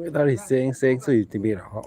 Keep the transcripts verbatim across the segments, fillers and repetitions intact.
Dari seng seng sui timi ra ho.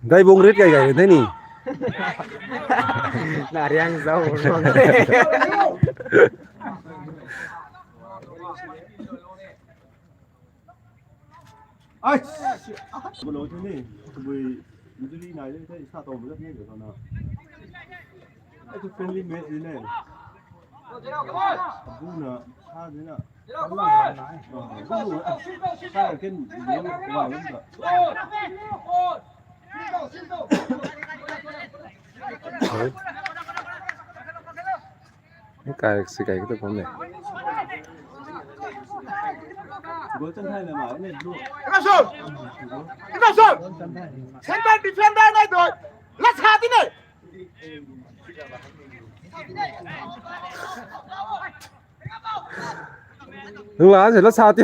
Dai bung rit kai kai the ni. Na riang zau. Ai, bolo tu ni, tu bui injury nai de, sa tau bui ni de na. Ai tu friendly match ni ne. Abu na, sa de na. Sa ken ni wa ni da. Ni kai si kai ko pom ne. Gol chan thai na ma ne bro. Inason! Inason! Center defender nai doi. La sa ti ne. Nung la se la sa ti.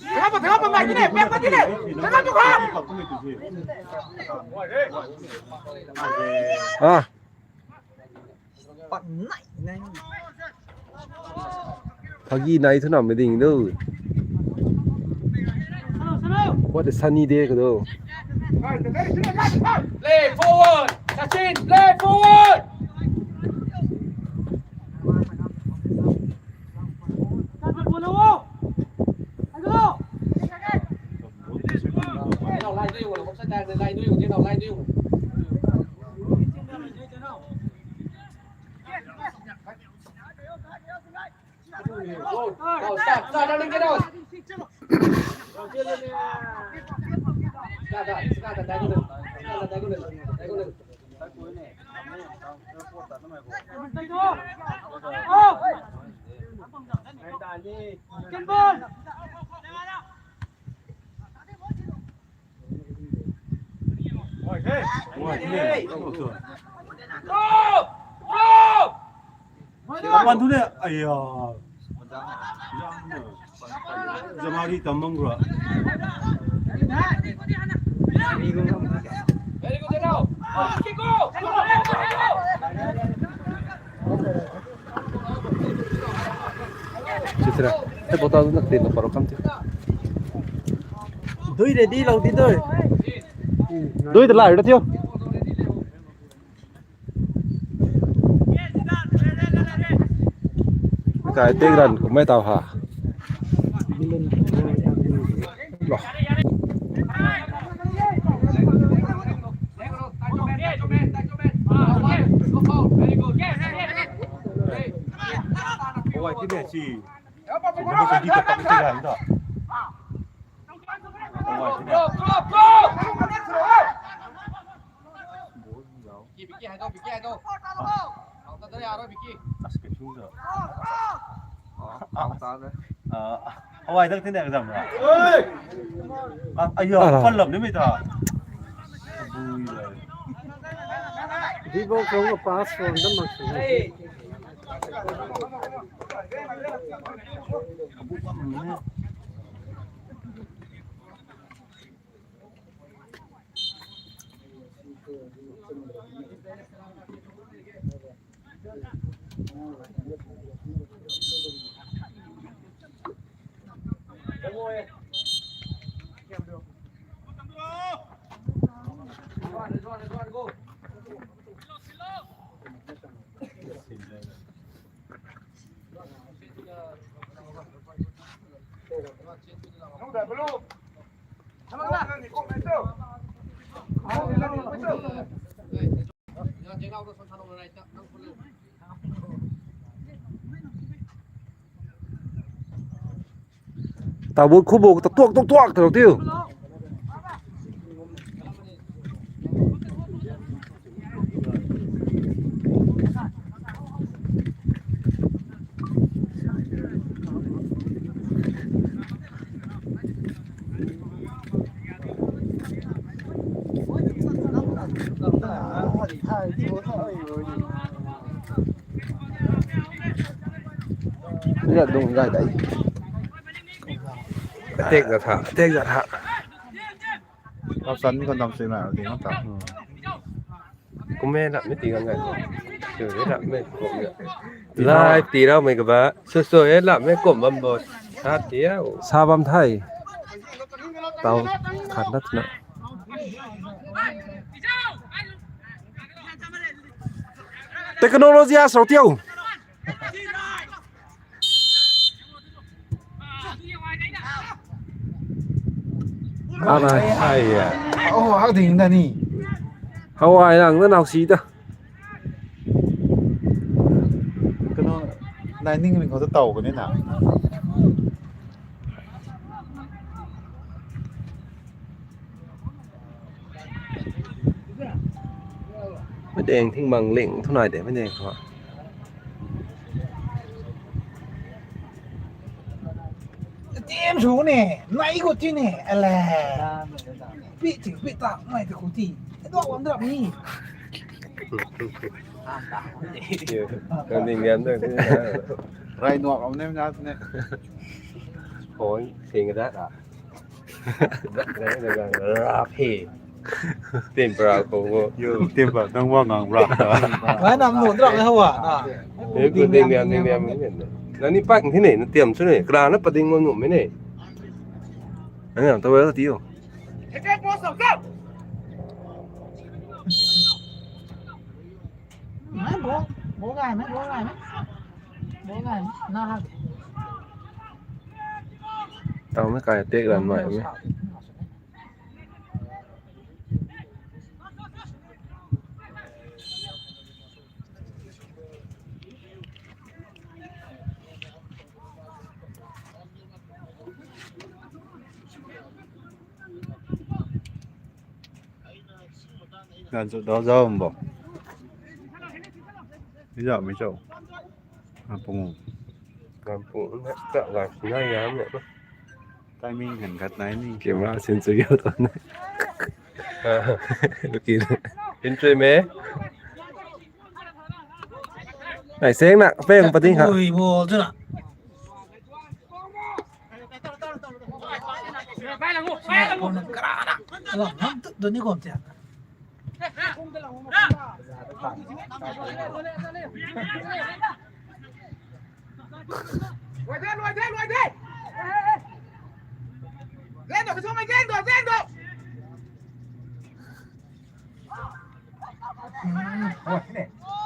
Tengah pa, tengah pa ngai ti ne, pek pa ti ne. Tengah pa kha. Ah. Phat nai nai. Phagi nai thu na me ding du. What a sunny day ko do. Play forward, Sachin, play forward. Kapan tu ne, aya. Jamari tamang bro. Sisra. Hei bota na tin na paro kam ti. Dui ready lou di dui. Dui de lai da thiu. Kai teng ran kumei tau ha. Lo. Hawai dak tine exam ra. Ayo, pan lam ni mi ta. Dibo kong pass from the mak. Hey. Tau bu khu bu ta tuak tuak tuak ta tiu. Ria dung gai dai. Tek za tha, tek za tha. Kau san ni kau nam sui na, di na ta. Kumme na mi ti gan gai. Tu ni na mi ko ya. Live ti rau mei kaba. Su su e la mi kum bam bo. Sa ti au. Sa bam thai. Tau khan dat na. Technology a sau tiu. Ana, ai ya. Oh, hak ding da ni. Hawai lang na nau si ta. Kano, lining ring khou ta tau kani na. Mei deng thing bang ling thu nai de mei deng khou. Team su ne, nai gu ti ne, ala. Pi ting pi ta, nai ta ku ti. Dua wan dra mi. Yo, kang ding gan da. Rai nuak am ne na ne. Hoi, ting da. Rap he. Tim pra khou. Yo, tim pra, nang wa ngang pra. Wai nam nu dra me hawa. Eh, ku ding liam, ding liam. Nani pak thi ne, na tiam su ne. Kra na pading mo nu me ne. Ana, tawel ti yo. Mai bo, bo gai mai, bo gai mai. Bo gai mai. Na ha. Tau mai kai tek lan mai mai. Gan chu dau zau bo. Mi zau mi chau. A pung. Gan pung na ka gan na ya me. Timing han khat nai ni. Camera sin chu yo to na. Lucky. Entry me. Nai seng na peng pating ha. Ui, ball chu na.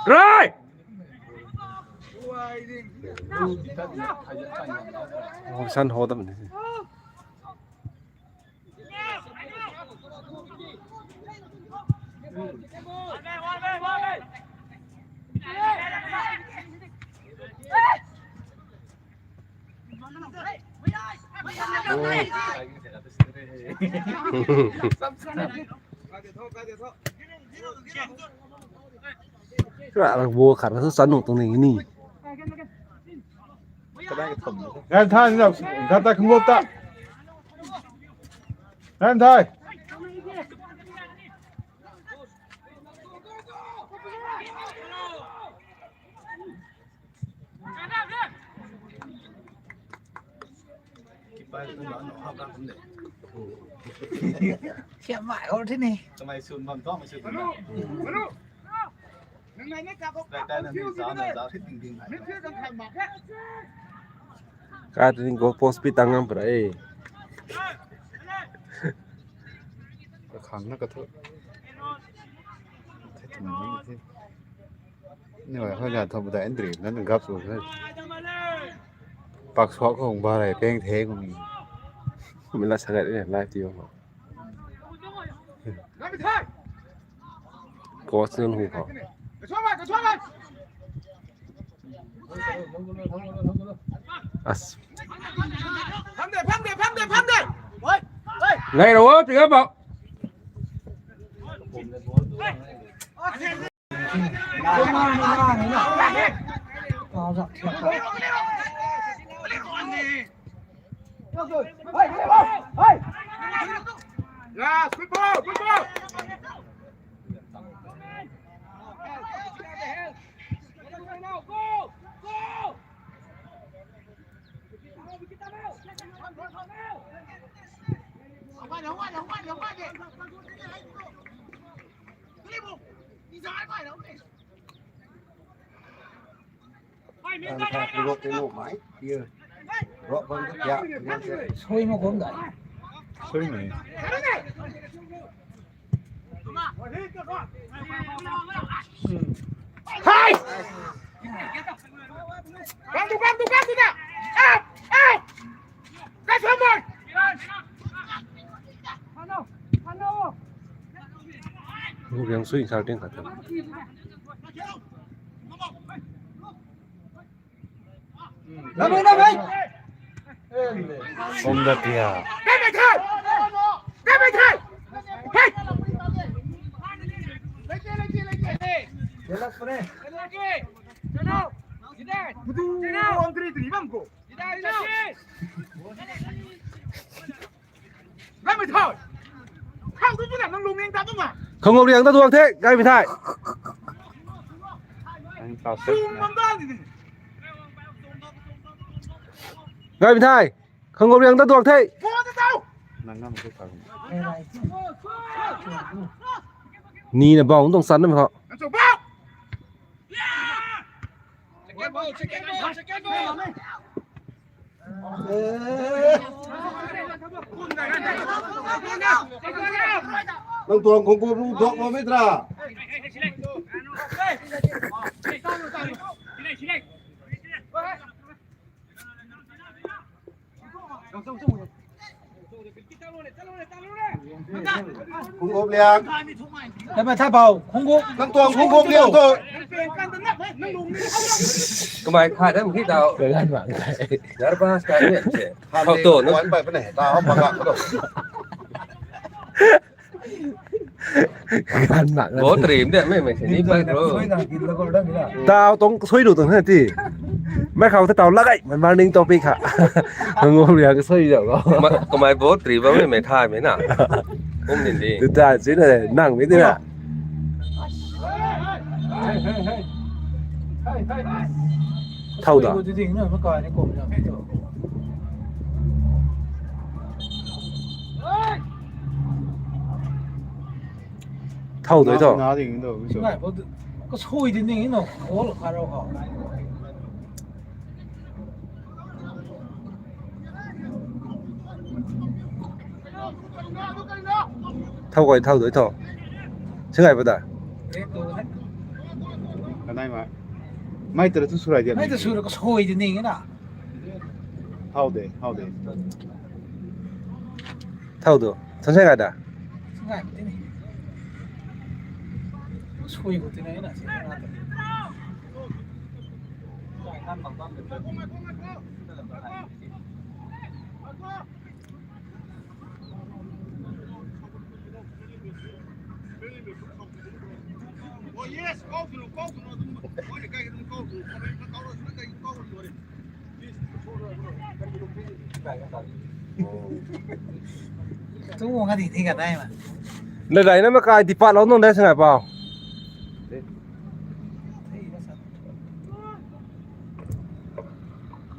Rai! Hop san ho tam ni. Kra la bo khat na sa nu tuang ni ni. Gan thai ni, gan thai khang ta. Gan thai. Siam mai ho thi ni. Kamei sun bam tho, mei sun bam. Rai tai na ni zau na zau thi ding ding. Ka ting goal post pi tang ngam pra e. Ka khang na ka thu. Ni hoi hoi na thom da entry na gap su. Pak suak khong ba rai peng the kung ni. Mei la sa gai live ti ho. Coach nunc hu khou. As. Ngai ro, pick up. Yes, good ball, good ball. Sui ma kum dai. Sui ni. Hai! Kam tu, kam tu, kam tu na. Up, up. Ka sui ma. Lu biang sui sar ting khat. Nabei, nabei. Om da tia. Nabei thai. Nabei thai. Hey. Budu, on three three bam ko. Khang ngou riang ta duak the, Gaymei Thai. Gaymei Thai. Khang ngou riang ta duak the. Ni na bau tuang san na mi kho. Nang tuang khong kum lu duak lo mei tra. Khong kum liang. Nang tuang khong kum liang tu. Kamei khat dam khi tau. Nervous ka ni. Hau to no. Wan bai pa ne. Ta hau pa ga ka do. Gan mak na. Bo trim de, mei mei se ni bai bro. Tau tong sui lu tong na ti. Mei khou ta tau la gai, man morning topic kha. Ngou liang ka sui zau ko. Kamei bo trim bam mei mei thay mei na. Kum din di. Tu ta si na nang mei di na. Thau da. Thau doi tho. Ngai bo, kasui di ning no, khol kha rau ha. Thau koi thau doi tho. Singai bo da. Kanai ma. Mai tara tu surai dia. Mai ta sura kasui di ning na. Thau de, thau de. Thau do. Than sai ngai da. Sai ngai tini. Sui ko tini na, sai ngai na. Oh yes, kau tu, kau tu, kau tu, kau tu. Tu wang ka di thi ka dai ma. Nadai na makai di pat lou nung dai sangai pau.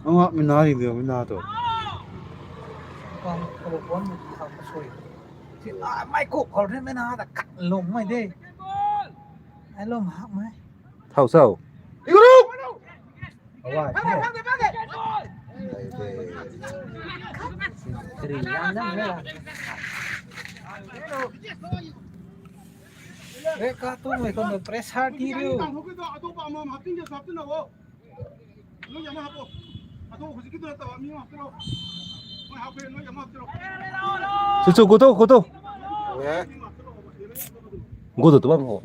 Ang mi na di di mi na tu. Kang kabo puan khang kasui. Si, ah, mai kuk khou rui mei na ta kat lum mai de. Ai lum hak mai. Thau sau. Awai. Kri yang na na. Re ka tu mai ko pressure ti riu. Chu chu, go to, go to. Go to, tu bam ho.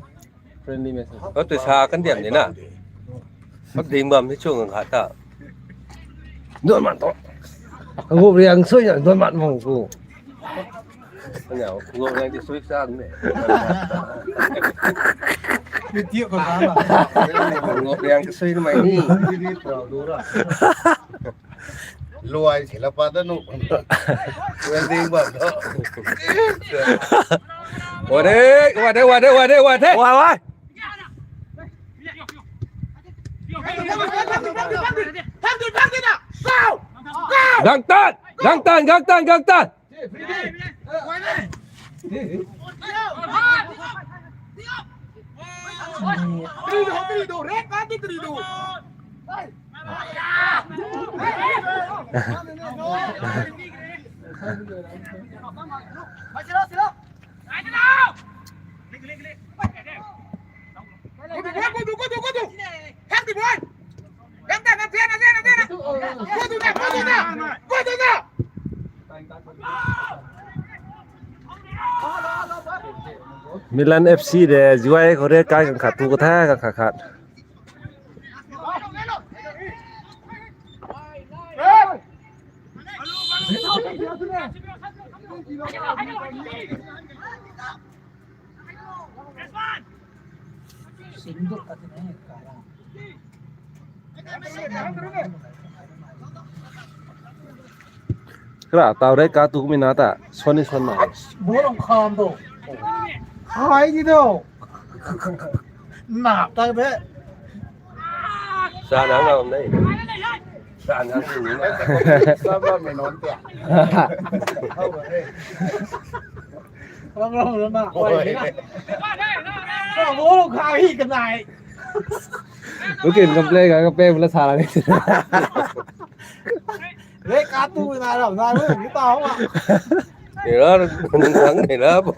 Friendly match. Hop tei sa kan diam ni na. Hop ding bam ni chu ngang kha ta. Don man to. Go riang sui na don man mong ku. Nyaw, ngu nang di sui sang ne. Video ko sa la. Ngu riang di sui mai ni. Luai si la pa da nu. Luai ding ba da. Wade, wade, wade, wade, wade. Wai, wai. Gang tan, gang tan, gang tan, gang tan. Milan F C de, Juai khou re kai kan khat tu ka tha kan khat khat. Kra tau re ka tu mi na ta soni son ma. Bol ang kham do. Hai di do. Nap ta be. Sa na ngam nei. Sa na ngam nei. Sa ba me non te. Ram ram ram na. Oi. Sa bol ang kham hi kanai. Lukin complain ka ka pe bula sa la ni. Re ka tu na ra na ru ni ta ho. Ni ra nang ni ra bo.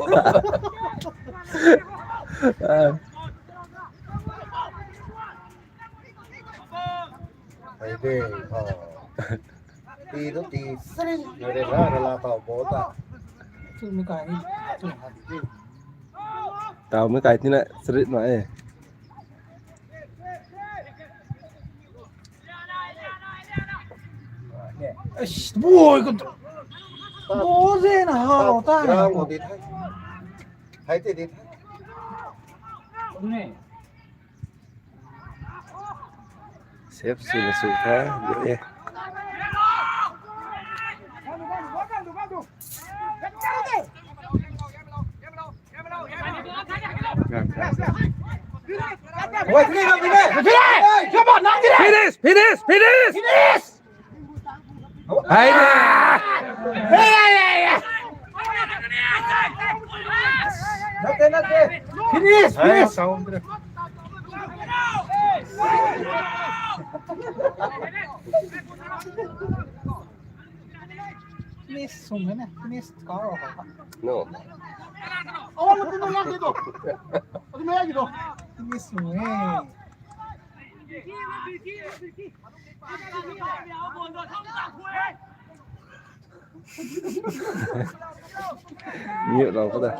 Ai de. Ti tu ti sri. Ni re ra ra la ta bo ta. Tu mi kai ni. Tu ha di. Tau mi kai ti na sri ma e. Boi ko. Bol zena hau ta. Ground ko di thai. Hai te di thai. Save sw na sw tha. Ye. Finish! Finish! Finish! Finish! Hai na! Hey, hey, hey, hey! Nate, nate! Finish! Finish! Finish sung hai na, finish karo ho. No. Aw, lo tu na yak di do. Atu na yak di do. Finish sung hai. Mute lou ko da.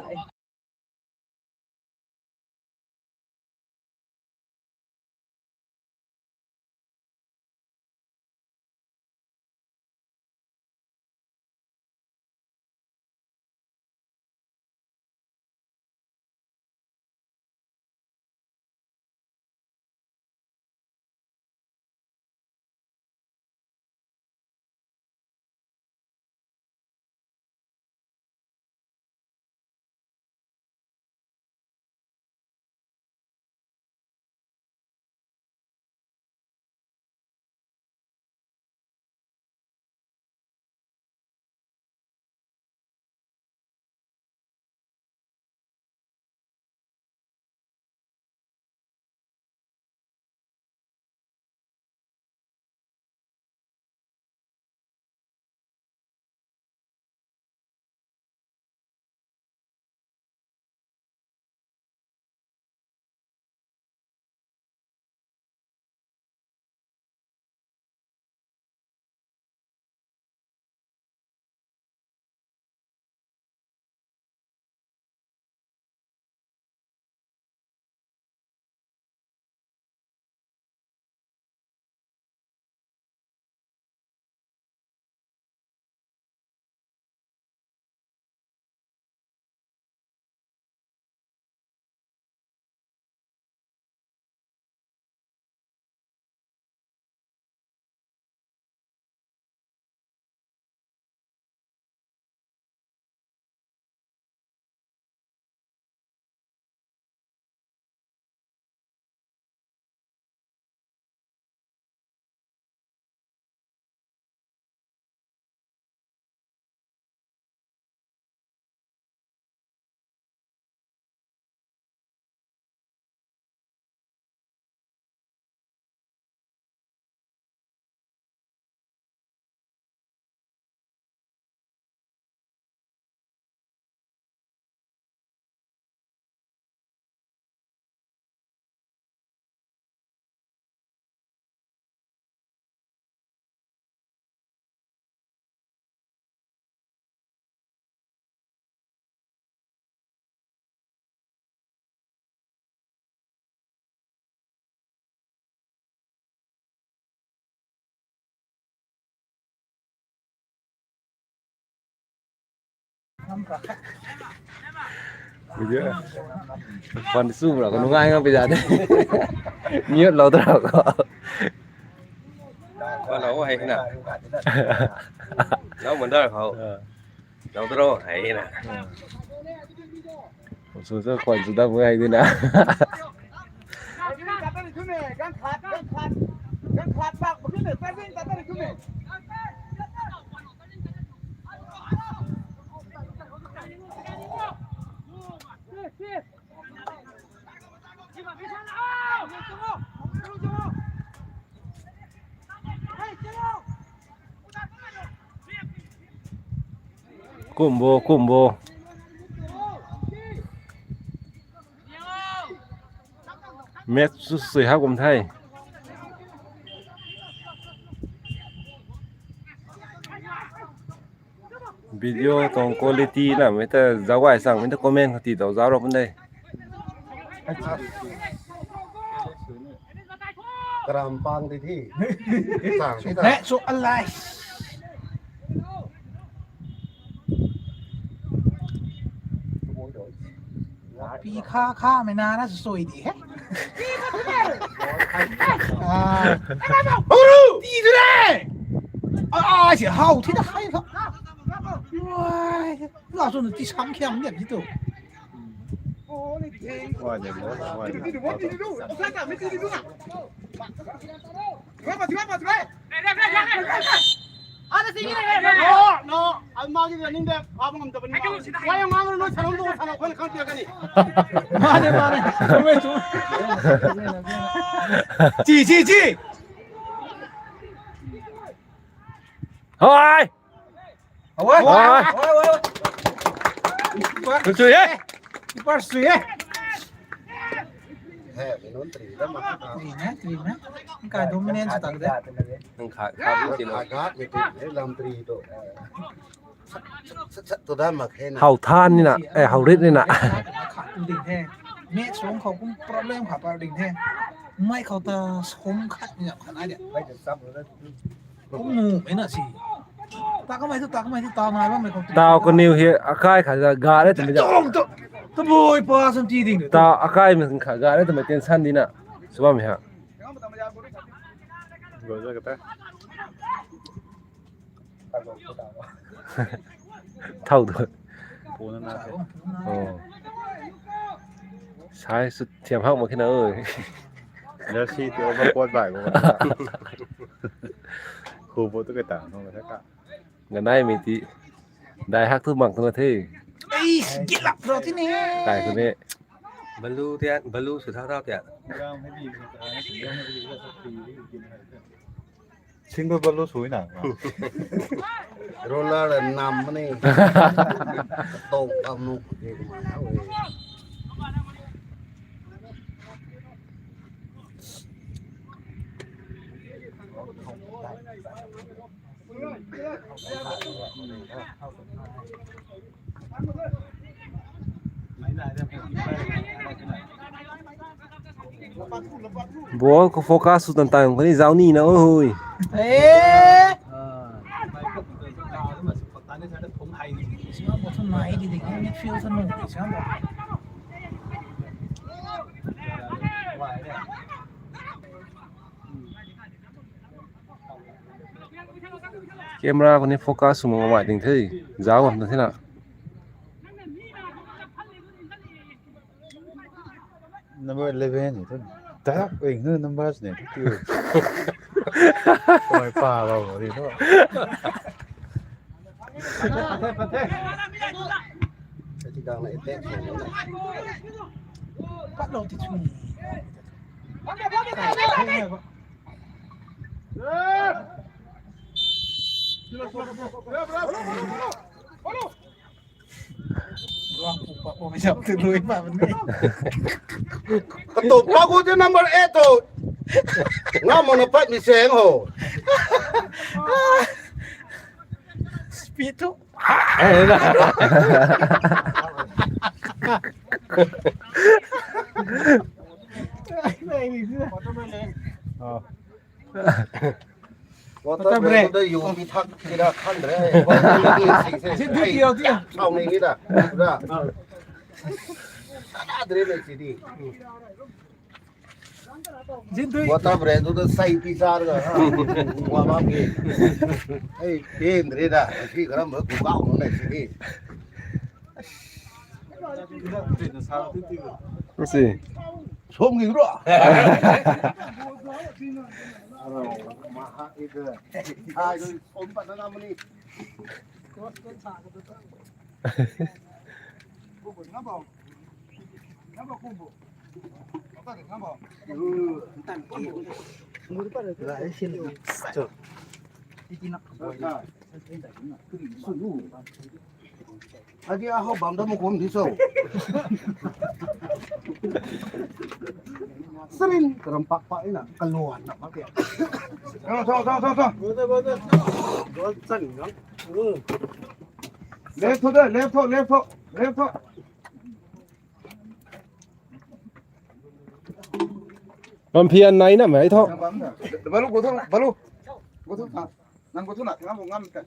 Video. Kwan su bro, kanu ngai ngai pizza de. Mute lou tro ko. Kwan lou hei na. Lou mandar khou. Lou tro hei na. Su su kwan su dam hei di na. Kumbo, kumbo. Match su sui hak kum the. Video tuang quality na mei ta zauc gay sang mei ta comment khou ti tau zauc rau pun de. Karam pang di thi. Sang thi ta. Match su alai. Pi kha kha mei na na sui di he. Ah. Ti tu re. Ah, si hau thi na khai kha. Wai, la sun ti sam khiam ni ti tu. Chi, chi, chi. Hai! Away! Away! Away! Away! Keeper sui e! Keeper sui e! Three na, three na. Nang kai dominance tak de. Nang kha, kha bu ti na. Kha kha, mi tu, lam three tu. Sat, sat, sat, tu dan mak he na. Hau than ni na, eh, hau rit ni na. Kha tu ding he. Match song khou kum problem kha par ding he. Mai khou ta song khat ni na kha na de. Kum nu mei na si. Ta kamei tu, ta kamei tu, ta nai bam mei khou tu. Tau kaniw hei akai kha ga, ga re twmei da. Tong tu. Tabui pa sam ti ding. Tau akai mei kha ga re twmei tension di na. Sw bam hei ha. Thau tu. Oh. Sai su thiam hak mak khe na oi. Jersey tu overcoat bai ko. Khu bo tu ke ta, nong ka ka. Ganai mei ti. Dai hak tu mak tu na the. Ei, gilak bro ti ni. Tai tu ni. Balu tia, balu su tha tha tia. Single ball lo sui na. Roller nam mani. Tong kam nu. Ball khou focus sw tan tan kani zauc ni na oi. Eh. Camera khou ni focus sw mak mai ding the. Zauc bam ta the na. Number eleven ni tu. Tap eng nu numbers ni tu. Koi pa lo ni tu. Pathe, pathe, pathe. Pathe. Pat lo ti chu. Katup pa kou te number eight tu. Nga mana pat mi seng ho. Speed tu. Oh. Water break. Water break. Yu mi thak kira khan re. Sing, sing, sing. Sing, sing, sing. Sau ni ni da. Da. Sana dre le sidi. Zin tui. Water break tu sai pi sar ga. Wa ma ki. Hey, pen re da. Si garam bu kau na sidi. Si. Som ni ro. Aro, maha ida. Ai, som pa na mani. Adi aho bam da mo kom di so. Sarin karam pak pak ina kaluan na mak ya. Thong, thong, thong, thong, thong. Left ho da, left ho, left ho, left ho. Ram phian nai na mai tho. Balu, go tho, balu. Go tho, ha. Nang go tho na, ngam, ngam ta.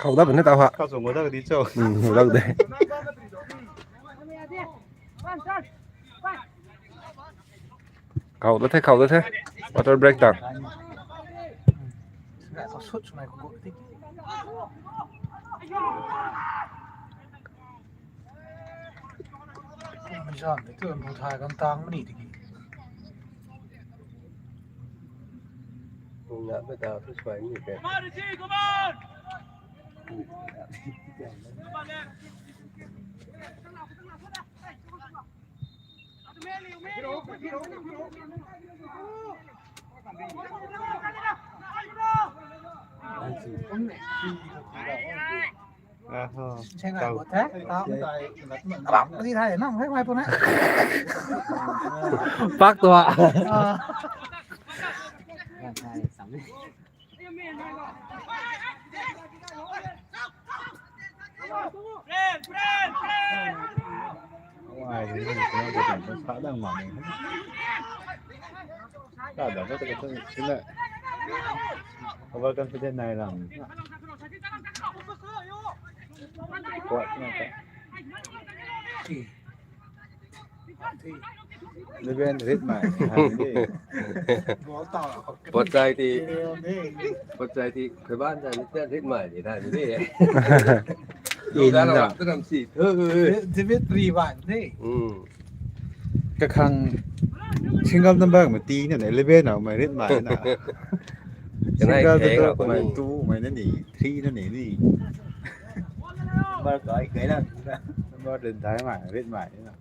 Khou dat bam ni tau ha. Khou sung khou dat di cho. Hmm, khou dat de. Khou dat the, khou dat the. Water break ta. Zam tu bu thai kam tang mani tiki. Kum na pe ta tu suai ni pe. Aho. Cheng ai tau. Buat the, tau. Abang di thai, nang hai mai pun na. Pak tu ha. Ah. Ai, ni ni ni ni sa dang ma ni. Sa dang ma ta ka sina. Over confident nai lam. Kuat na ta. Leven rit mai. Pot chai ti, pot chai ti, khui ban chai ni rit mai ni tha ni. In na. David ri ban ni. Hmm. Kakhang single number ma ti na eleven na mai rit mai na. Single number mai two mai na ni, three na ni ni. Number kai kai na. Number den thai mai rit mai na.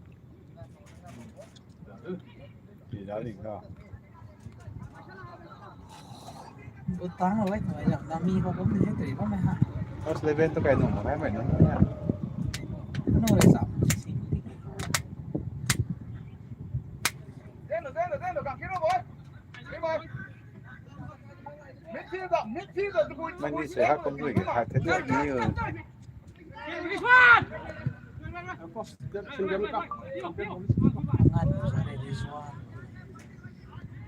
Butang away, away lang. Nami ko kum ni three ko mai ha. First eleven tu kai nung mai mai nung ya. Nung le sam. Zeno, zeno, zeno, kang kiro boy. Kiro boy. Midfielder, midfielder. Mani se ha kum ni ha the ni.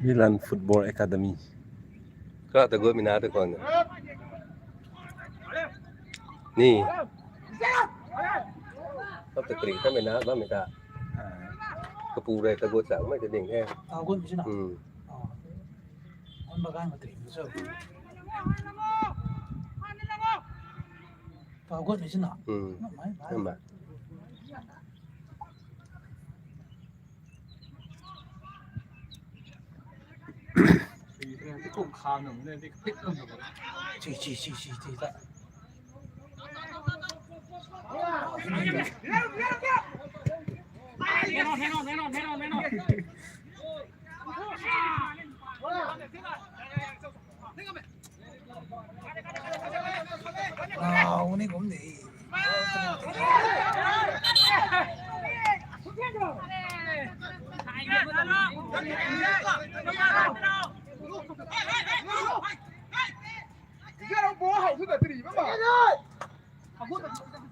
Milan Football Academy. Ka ta gu mina ta kwan. Ni. Ka ta kri ta mina ba mi ta. Kapu re ta gu chang mai ta ding he. Tau gun mi sina. Hmm. Oh. Gun ba gan ma kri mi so. Tau gun mi sina. Hmm. Mai, mai. Mai. Chi, chi, chi, chi, chi, ta.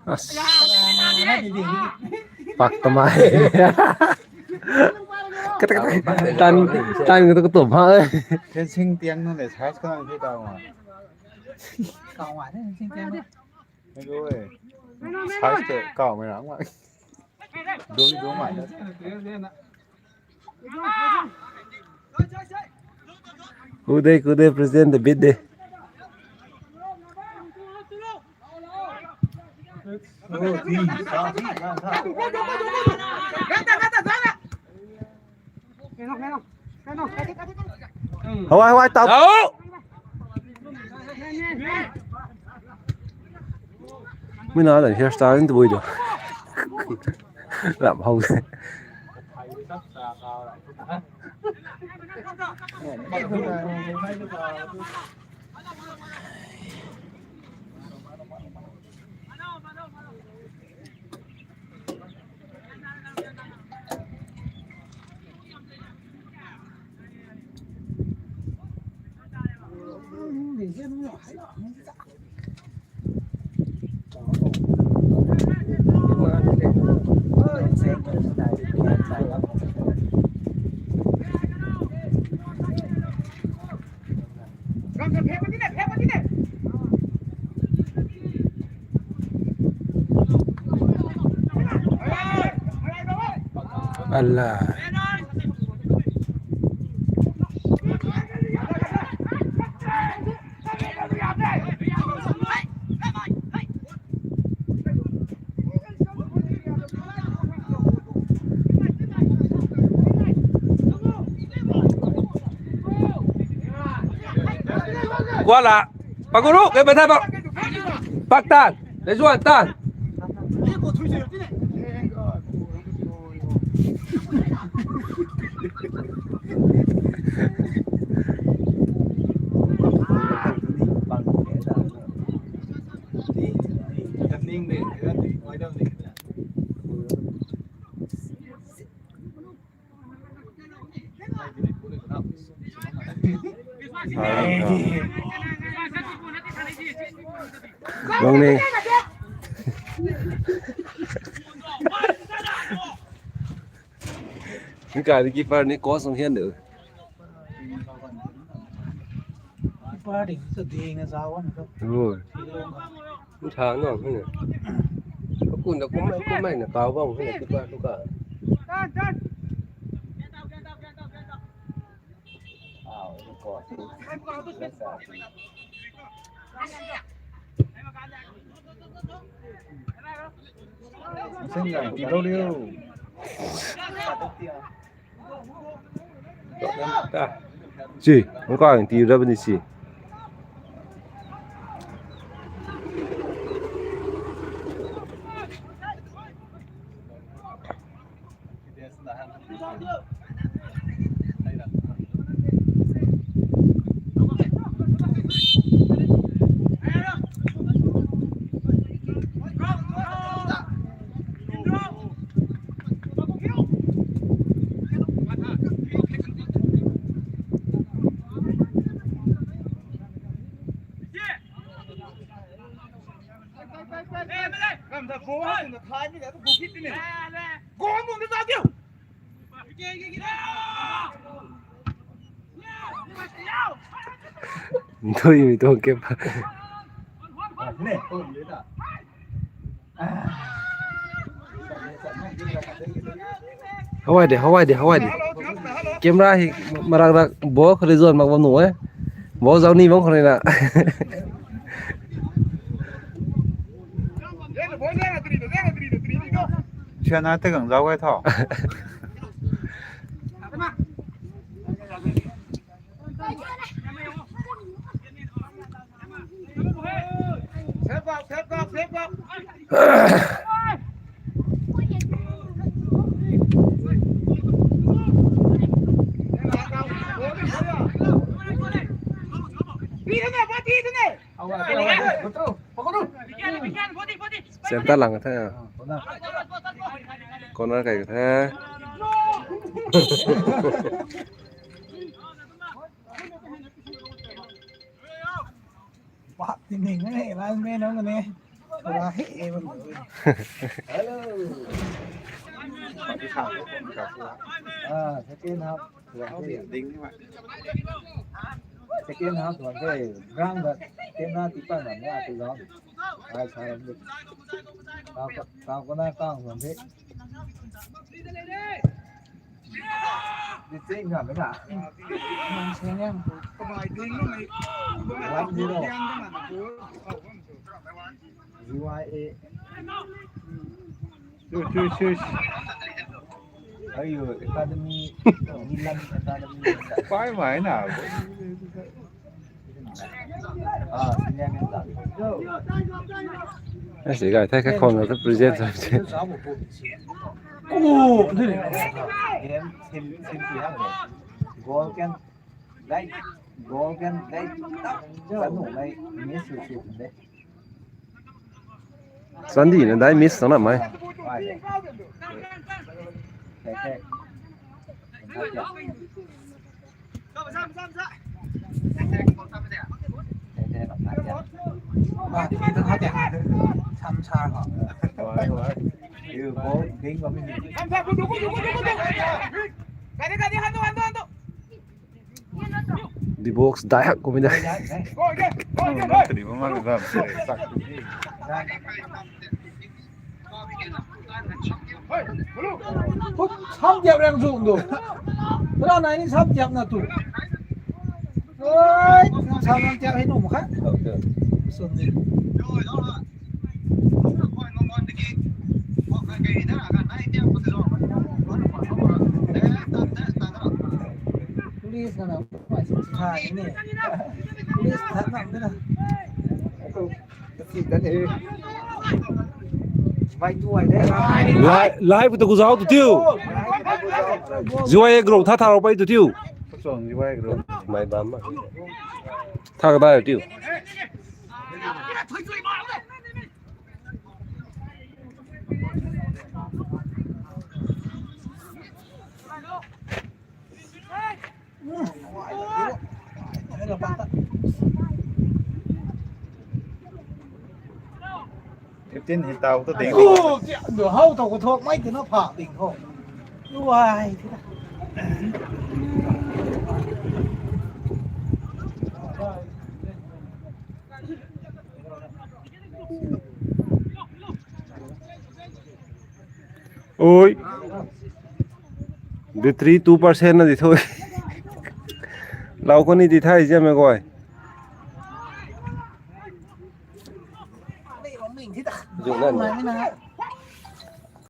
As. Pak tamai. Kata, kata, tan, tan kata kata ha. Fencing tiang na le size ka nang ki tau ma. Kau ma, fencing tiang na. Size te kau mai rang ma. Dum, dum mai. Kude, kude, president de bit de. Hawai, hawai, tau. Tau. Mui na dan hairstyle ni tabui tu. Ram hau. Allah. Kuala, paguru, ke bethai bak. Pak tan, lezuan tan. Bang ni. Ni kai ni keeper ni coach nang hian de. Keeper ding sa ding na zau an ko. Oi. Ni thang nang hian. Ko kun da kum mai kum mai na kau bang hian keeper tu ka. Si, ang ka ang ti ra bani si. Ntui mi tuang kep. Hawai de, hawai de, hawai de. Camera hi marak rak bo khou rui zuan mak bam nuh e. Bo zau ni bam khou rui na. Sian na te gang zau e tho. Center lang the. Corner kai the. Bah, ting ting ne, linesman nunc ni. Bah, he, he, bah. Hello. Ah, second half. Second half tuang the. Ground that. Kena tipan na ni atu zam. Ai, sai. Kau, kau, kau na kau tuang the. Di ting na, mei na. One zero. U Y A. Shush, shush, shush. Are you academy? Milan academy. Pai mai na. Ah, senior name ta. Ai si guy, thei kha khon na present sa se. Oh, game, sim, sim tu ya. Goal can, like, goal can, like, tap, tap, no, like, miss, shoot, shoot, like. Sandi na dai miss na mai. The box dai hak kumina. Sam diap rang zung do. Ra nai ni sam diap na tu. Oi, sam diap hei nu ma kha. Sun ni. Police na na, police na na. Lai, lai pu tu ku zau tu tiu. Zuai group tha tha rau pai tu tiu. Mai bam ma. Tha ka dai tiu. Fifteen hei tau tu ding. Ndu hau tau ko thok mai tina pha ding ho. Luai thina. Oi. Battery two percent na di tho. Lau ko ni di thai ziam e guay. Zuna ni.